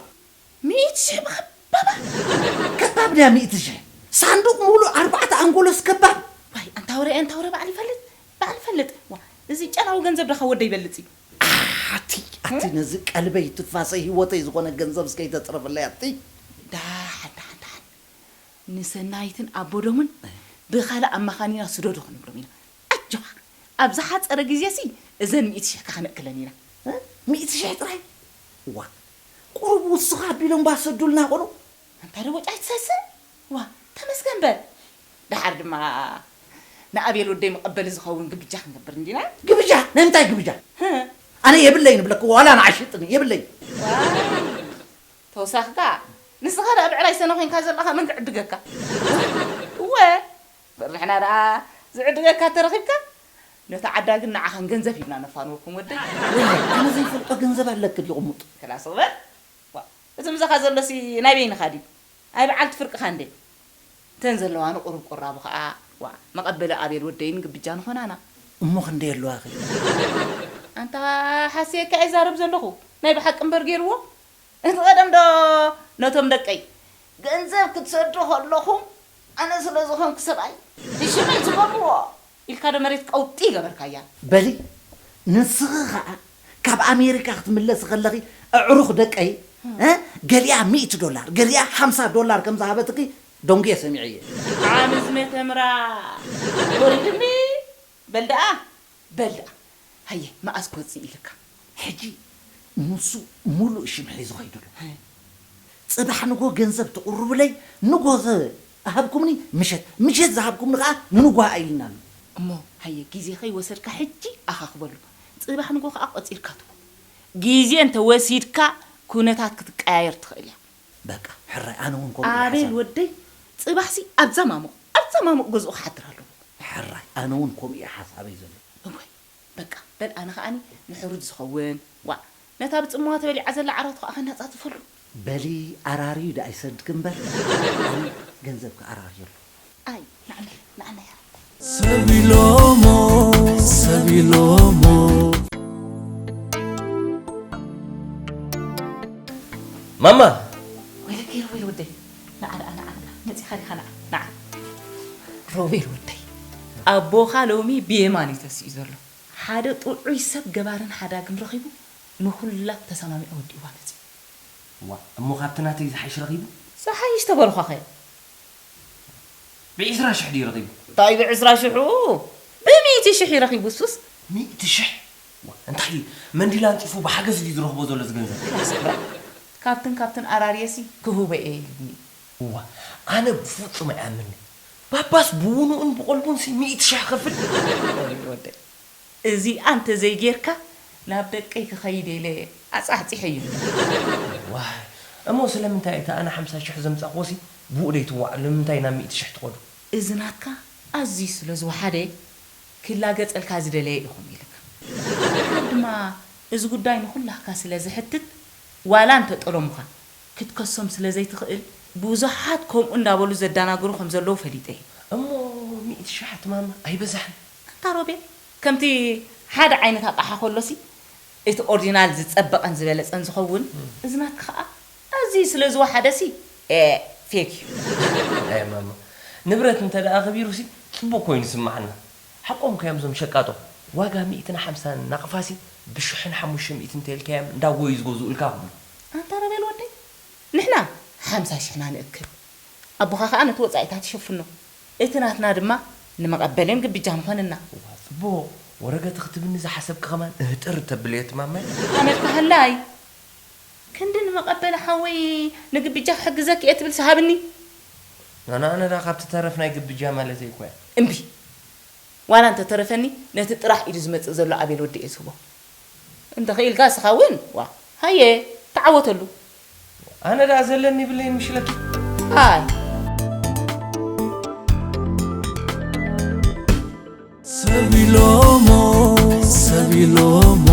ሚእቲ ሽሕ ብኸባባ? ከባብ ድያ ሚእቲ ሽሕ? ሳንዱቕ ሙሉእ ኣርባዕተ ኣንጎሎስ ከባብ? ዋይ፣ ኣንታ ወረ፣ ኣንታ ወረ፣ ባዕል ይፈልጥ፣ ባዕል ይፈልጥ። ዋ፣ እዚ ጨናዊ ገንዘብ ደኻ ወደ ይበልጽ እዩ። ኣቲ፣ ኣቲ፣ ነዚ ቀልበይ፣ ትፋሰይ፣ ህይወተይ ዝኾነ ገንዘብ እስከ ይተጽረፈለይ፣ ኣቲ። ዳሓን፣ ዳሓን፣ ዳሓን። ንሰናይትን ኣቦዶምን ብኻልእ ኣማኻኒና ስደዱ ክንብሎም ኢና። ኣጆኻ፣ ኣብ ዝሓጸረ ግዜሲ እዘን ሚእቲ ሽሕካ ከነእክለን ኢና። እ? ሚእቲ ሽሕ ጥራይ? ዋ፣ ቁሩብ ውስኽ ኣቢሎም ባሰዱልና ኾኑ። ኣንታ ደቦጭ ኣይትሰስን። ዋ፣ ተመስገን በል። ደሓር ድማ ንኣቤል ወደይ መቐበሊ ዝኸውን ግብጃ ክንገብር እንዲና። ግብጃ? ናይ ምንታይ ግብጃ? ህ። ኣነ የብለይን እብለኪ፣ ዋላ ንዓይ ሽጥኒ፣ የብለይን። ዋይ፣ ተወሳኺ ከኣ ንስኻ ደኣ ብዕራይ ሰነ ኮይንካ ዘለኻ መን ክዕድገካ? እወ፣ ንሕና ደኣ ዝዕድገካ ተረኺብካ፣ ነቲ ዓዳግን ንዓኻን ገንዘብ ሂብና ነፋንወኩም ወደይ። ዋይ፣ ኣነ ዘይፈልጦ ገንዘብ ኣለኪ ድዩ ቅሙጥ? ክላስ እኽበል። ዋ፣ እቲ ምሳኻ ዘሎሲ ናይ በይንኻ ድዩ? ኣይ በዓልቲ ፍርቅኻ እንዴ? እተን ዘለዋኒ ቁሩብ ቁራቡ ኸኣ፣ ዋ፣ መቐበሊ ኣቤል ወደይን ግብጃን ኾናና። እሞ ክንደይ ኣለዋኺ? ኣንታ ሓስየካ እየ ዛረብ ዘለኹ። ናይ ብሓቂ እምበር ገይርዎ። እቲ ቀደም ዶ ነቶም ደቀይ ገንዘብ ክትሰዱ ከለኹም ኣነ ስለ ዝኾንኩ ሰብኣይ ንሽመይ ዝገብርዎ ኢልካ ዶ መሬት ቀውጢ ገበርካያ? በሊ፣ ንስኺ ኸኣ ካብ ኣሜሪካ ክትምለሲ ከለኺ ኣዕሩኽ ደቀይ፣ እ፣ ገሊኣ ሚእቲ ዶላር፣ ገሊኣ ሓምሳ ዶላር ከም ዝሃበትኪ ደንጉየ ሰሚዐ እየ። ዓምዝመ ተምራ ወሪድኒ። በል ደኣ፣ በል ደኣ። ሃየ፣ መኣስ ክወጽእ ኢልካ? ሕጂ ንሱ ሙሉእ ሽም ሒዙ ኸይዱ ኣሎ። ሀ። ጽባሕ ንጎ ገንዘብ ትቕርቡለይ፣ ንጎ ዝሃብኩምኒ ምሸት፣ ምሸት ዝሃብኩምኒ ኸኣ ንንጎ ኢልና ኣሎ። እሞ ሃየ፣ ግዜ ኸይወሰድካ ሕጂ ኣኻኽበሉ። ጽባሕ ንጎ ኸኣ ቆጺርካ ትቦ። ግዜ እንተ ወሲድካ፣ ኩነታት ክትቀያየር ትኽእል እያ። በቃ፣ ሕራይ፣ ኣነ እውን ከምኡ እየ ኣቤል ሓሳብ። ወደይ፣ ጽባሕሲ ኣብዛ ማሙቕ፣ ኣብዛ ማሙቕ ገዝኡ ክሓድር ኣለዎ። ሕራይ፣ ኣነ እውን ከምኡ እየ ሓሳበይ ዘሎ። እወ፣ በቃ፣ በል ኣነ ኸኣኒ ንሕሩድ ዝኸውን፣ ዋእ፣ ነታ ብጽምዋ ተበሊዓ ዘላ ዓራቱ ኸኣ ከናጻጽፈሉ። በሊ፣ ኣራርዩ ደኣ ይሰድኪ እምበር፣ ኣነ ገንዘብኪ ኣራርየሉ። ኣይ፣ ንዓናይ፣ ንዓናይ። ሰብ ኢሎሞ፣ ሰብ ኢሎሞ። ማማ! ወይለከ ሮቤል ወደይ፣ ንዓ፣ ንዓ፣ ንዓ፣ ንዓ፣ መጺኻ ዲኻ? ንዓ፣ ንዓ። ሮቤል ወደይ፣ ኣቦኻ ሎሚ ብየማን እዩ ተሲኡ ዘሎ። ሓደ ጥዑይ ሰብ ገባርን ሓዳግን ረኺቡ፣ ንኹላ ተሰማሚዑ ወዲእዋ መጺኡ። ዋ፣ እሞ ካብቲ ናተይ ዝሓይሽ ረኺቡ? ዝሓይሽ ተበልኳኸ? ብዒስራ ሽሕ ድዩ ረኺቡ? እንታይ ብዕስራ ሽሑ? ብሚእቲ ሽሕ እዩ ረኺቡ እሱስ። ሚእቲ ሽሕ? ዋ፣ እንታይ እዩ? መንዲል ኣንጺፉ ብሓገዝ ድዩ ዝረኽቦ ዘሎ እዚ ገንዘብ? ክላስ እምበር። ካብትን ካብትን ኣራርየሲ ክህቦ እየ ኢሉኒ። እዋ፣ ኣነ ብፍጹም ኣይኣምንን። ባባስ ብውኑኡን ብቐልቡንሲ ሚእቲ ሽሕ ክኸፍል? ሮቤል ወደይ፣ እዚኣ እንተዘይጌርካ ናብ ደቀይ ክኸይድ ኢለ ኣጻሕጺሐዮ። ዋይ፣ እሞ ስለምንታይ እቲ ኣነ ሓምሳ ሽሕ ዘምጻእክዎሲ ብኡ ደይትዋዓሉ? ንምንታይ ናብ ሚእቲ ሽሕ ትኸዱ? እዚ ናትካ ኣዝዩ ስለ ዝወሓደ ክላገጸልካ ዝደለየ ኢኹም ኢልካ። ድሓር ድማ እዚ ጉዳይ ንኹላህካ ስለ ዝሕትት ዋላ እንተጠለሙኻ ክትከሶም ስለ ዘይትኽእል ብዙሓት ከምኡ እንዳበሉ ዘዳናግሩ ከም ዘለዉ ፈሊጠ እየ። እሞ ሚእቲ ሽሕ ማማ ኣይበዛሕን? ኣንታ ሮቤል፣ ከምቲ ሓደ ዓይነት ኣቕሓ ከሎሲ እቲ ኦርጂናል ዝጸበቐን ዝበለጸን ዝኸውን፣ እም። እዚ ናትካ ኸኣ ኣዝዩ ስለ ዝወሓደሲ፣ ኤ፣ ፌክ እዩ። ኣይ ማማ፣ ንብረት እንተ ደኣ ኣኽቢሩሲ ጽቡቕ ኮይኑ ይስምዓና። ሓቆም ከዮም እዞም ሸቃጦ። ዋጋ ሚእትን ሓምሳን ናቕፋሲ ብሽሕን ሓሙሽተ ሚእትን እንተ ኢልካዮም እንዳጎዩ ዝገዝኡልካ ክብሉ። ኣንታ ሮቤል ወደይ፣ ንሕና ሓምሳ ሽሕና ንእክብ። ኣቦኻ ኸኣ ነቲ ወጻኢታት ይሽፍኖ። እቲ ናትና ድማ ንመቐበልን ግብጃን ኾነና። እዋ፣ ጽቡቕ። ወረገት ክትብኒ ዝሓሰብኪ ኸማን እህጥር ተብልዮ እቲ ማማይ። ኣመልካ ሃላይ። ክንዲ ንመቐበሊ ሓወይ ንግብጃ ክሕግዘኪ እየ ትብልሲ ሃብኒ። ናና፣ ኣነ ደኣ ካብቲ ተረፍ ናይ ግብጃ ማለተይ እኮ እያ። እምቢ። ዋላ እንተ ተረፈኒ፣ ነቲ ጥራሕ ኢዱ ዝመጽእ ዘሎ ኣቤል ወዲ እየ ዝህቦ። እንተ ኽኢልካ እስኻ እውን፣ ዋ፣ ሃየ፣ ተዓወተሉ። ኣነ ደኣ ዘለኒ ይብለይን ምሽለኪ። ኣይ። ሰብ ኢሎሞ፣ ሰብ ኢሎሞ።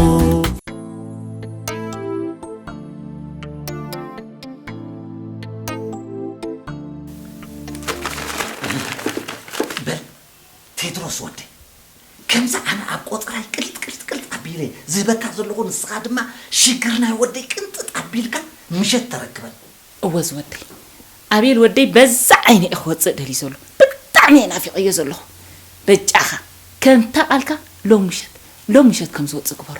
በል፣ ቴድሮስ ወደይ፣ ከምዚ ኣነ ኣብ ቆጸራይ ቅልጥ፣ ቅልጥ፣ ቅልጥ ኣቢለ ዝህበካ ዘለኹ፣ ንስኻ ድማ ሽግር ናይ ወደይ ቅንጥጥ ኣቢልካ ምሸት ተረክበን። እወ ዝወደይ፣ ኣቤል ወደይ በዛ ዓይነ እየ ክወጽእ ደልዩ ዘሎ። ብጣዕሚ እየ ናፊቐዮ ዘለኹ። በጃኻ፣ ከምታ ቃልካ ሎም ምሸት፣ ሎም ምሸት ከም ዝወጽእ ግበሮ።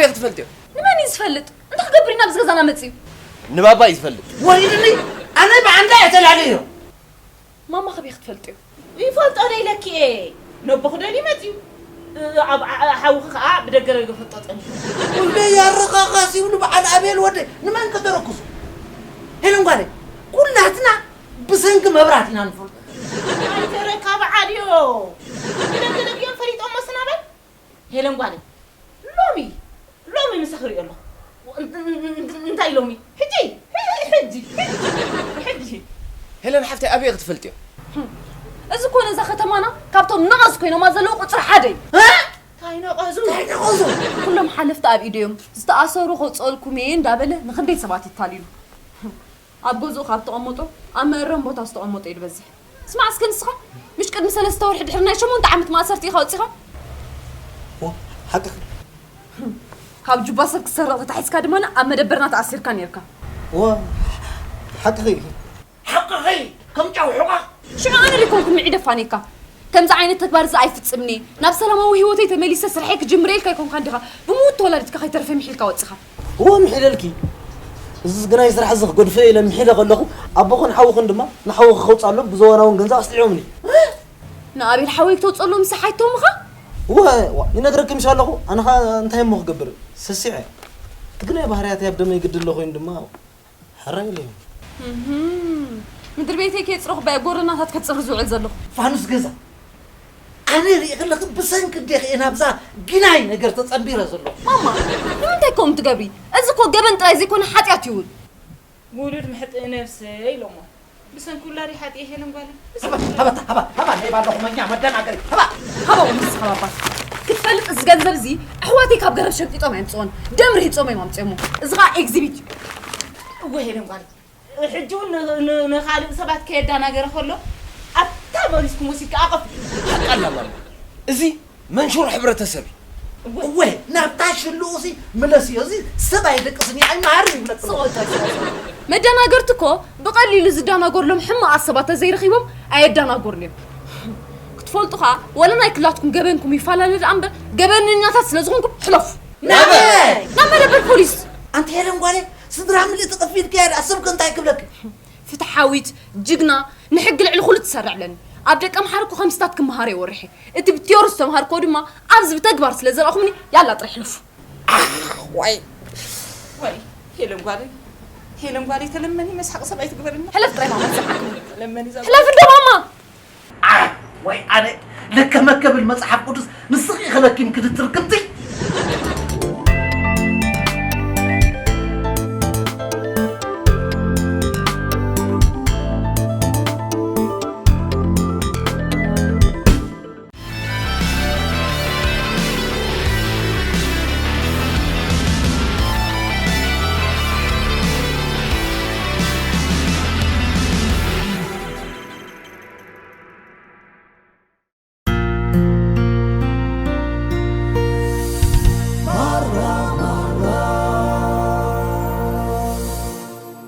ኣበይ ክትፈልጥዮ? ንመን እዩ ዝፈልጥ? እንታይ ክገብር እዩ ናብዚ ገዛና መፅዩ? ንባባ እዩ ዝፈልጥ። ወሪድኒ። ኣነ ብዓንዳ እየ ተላልዮ። ማማ ከበይ ክትፈልጥዮ? ይፈልጦ ዶ ኢለኪ እየ። ነቦ ክደልዩ መፅዩ። ኣብ ሓውኺ ከዓ ብደገ ደገ ፈጦ ፀኒሑ። ወልደ ያረኻኻ ሲብሉ በዓል ኣቤል ወደ ንመን ከተረኩሱ? ሄለን ጓለይ ኩላትና ብሰንኪ መብራት ኢና ንፈልጦ። ኣይተረካ በዓልዮ። ብደገ ደጊኦም ፈሊጦሞ ስናበል ሄለን ጓለይ ሎሚ ሎሚ ምሳኺ ሪኦ ኣለኹ። እንታይ ሎሚ? ሕጂ ሕጂ ሕጂ ሕጂ ሄለን ሓፍተይ ኣበይ ክትፈልጥዮ? እዚ እኮ ነዛ ከተማና ካብቶም ነቐዝ ኮይኖማ ዘለዉ ቁፅሪ ሓደ እዩ። እንታይ ነቐዙ? ኣይተኸዙ። ኩሎም ሓለፍቲ ኣብ ኢዱ እዮም። ዝተኣሰሩ ከውፅኦልኩም እየ እንዳበለ ንክንደይ ሰባት ይታልሉ። ኣብ ገዝኡ ካብ ተቐመጦ ኣብ መእረም ቦታ ዝተቐመጦ እዩ ዝበዝሕ። ስማዕ እስከ ንስኻ ምሽ ቅድሚ ሰለስተ ወርሒ ድሕሪ ናይ ሸሞንተ ዓመት ማእሰርቲ ኢኻ ወፂኻ? ሓቅኺ። ካብ ጁባ ሰብ ክትሰርቕ ተታሒዝካ ድማ ኣብ መደበርና ተኣሲርካ ነይርካ። እወ ሓቅኺ። ሓቅኺ ከም ጫው ሕቋ ሽዑ ኣነ ደይኮንኩ ምዒ ደፋኒካ። ከምዚ ዓይነት ተግባር እዚ ኣይፍጽምኒ። ናብ ሰላማዊ ህይወተይ ተመሊሰ ስርሐይ ክጅምር ኢልካ ኣይኮንካን ዲኻ ብምዉት ተወላዲትካ ከይተረፈ ምሒልካ ወጽኻ። እወ ምሒለልኪ። እዚ ግናይ ስራሕ እዚ ክገድፎ ኢለ ምሒለ ከለኹ ኣቦኹን ሓውኽን ድማ ንሓውኺ ከውፅኣሎም ብዘበናውን ገንዘብ ኣስጢዖምኒ። ንኣቤል ሓወይ ክተውፅኣሎም ምሳሕ ኣይተውምኻ? እወ ዋ፣ ይነግረኪ ምሽ ኣለኹ ኣነ ኸ እንታይ እሞ ክገብር ሰሲዐ። እቲ ግናይ ባህርያተይ ኣብ ደመይ ግዲ ኣሎ ኮይኑ ድማ ሕራይ ኢለ እየ። እህም። ምድሪ ቤተይ ከየፅረኹ ባየ ጎረናታት ከፅሪ ዝውዕል ዘለኹ። ፋኑስ ገዛ ኣነ ርኢ ከለኺ ብሰንኪ ዴኺ እየ ናብዛ ግናይ ነገር ተፀንቢረ ዘለኹ። ማማ ንምንታይ ከምኡ ትገብሪ? እዚ እኮ ገበን ጥራይ ዘይኮነ ሓጢኣት እዩ እውን። ውሉድ ምሕጥእ ነብሰ ኢሎሞ። ብሰንኪ ውላድ ይሓጥእ ሄለን ጓለይ። ብሰንኪ ውላድ። ሃባ ሃባ ሃባ ሃባ ሄባ ኣለኹ መኛ መደናገሪ ሃባ። ሃባ እውን ንስኻ ባባ ክትፈልጥ እዚ ገንዘብ እዚ ኣሕዋተይ ካብ ገረብ ሸቂጦም ኣየምፅኦን ደም ርሂፆም እዮም ኣምፅኦሞ። እዚ ከዓ ኤግዚቢት እዩ። እወ ሄለን ጓለይ። ሕጂ እውን ን- ን- ንኻልእ ሰባት ከየዳናገረ ከሎ ኣብታ መሪስኩም ወሲድካ ኣቐፍ። ሓቃላ ማማ እዚ መንሹር ሕብረተሰብ እዩ። እወ፣ ናብታ ሽልኡ ሲ ምለስዮ። እዚ ሰብ ኣይደቅስን እዩ፣ ኣይመሃርን ይብለክ። መደናገርቲ እኮ ብቐሊሉ ዝደናገርሎም ሕማቓት ሰባት ተዘይረኺቦም ኣየደናገሩን እዮም። ክትፈልጡ ኸዓ ወላ ናይ ክላትኩም ገበንኩም ይፈላለ ደኣ እምበር ገበነኛታት ስለ ዝኾንኩም ሕለፉ። ናበይ? ናብ መደበር ፖሊስ። ኣንቲ ሄለን ጓለይ፣ ስድራ ምልእቲ ቅፊት ከያ ደኣ ሰብ ከ እንታይ ክብለክ? ፍትሓዊት፣ ጅግና፣ ንሕጊ ልዕሊ ኩሉ ትሰርዕ ኣለኒ። ኣብ ደቀምሓረ እኮ ከምስታት ክመሃር እየ ወሪሐ። እቲ ብቲዮሪ ዝተምሃርክዎ ድማ ኣብዚ ብተግባር ስለ ዘርኣኹምኒ ያላ ጥራይ ሕለፉ። ዋይ ወይ ሄለን ጓለይ፣ ሄለን ጓለይ ተለመኒ መስሓቕ ሰብ ኣይትግበርና። ሕለፍ ጥራይ ማማ ዝሓቅኒ። ተለመኒ ዛ ሕለፍ እንዶ ማማ። ወይ ኣነ ለከ መከብል መጽሓፍ ቅዱስ ንስኺ ከለኪም ክትትርክም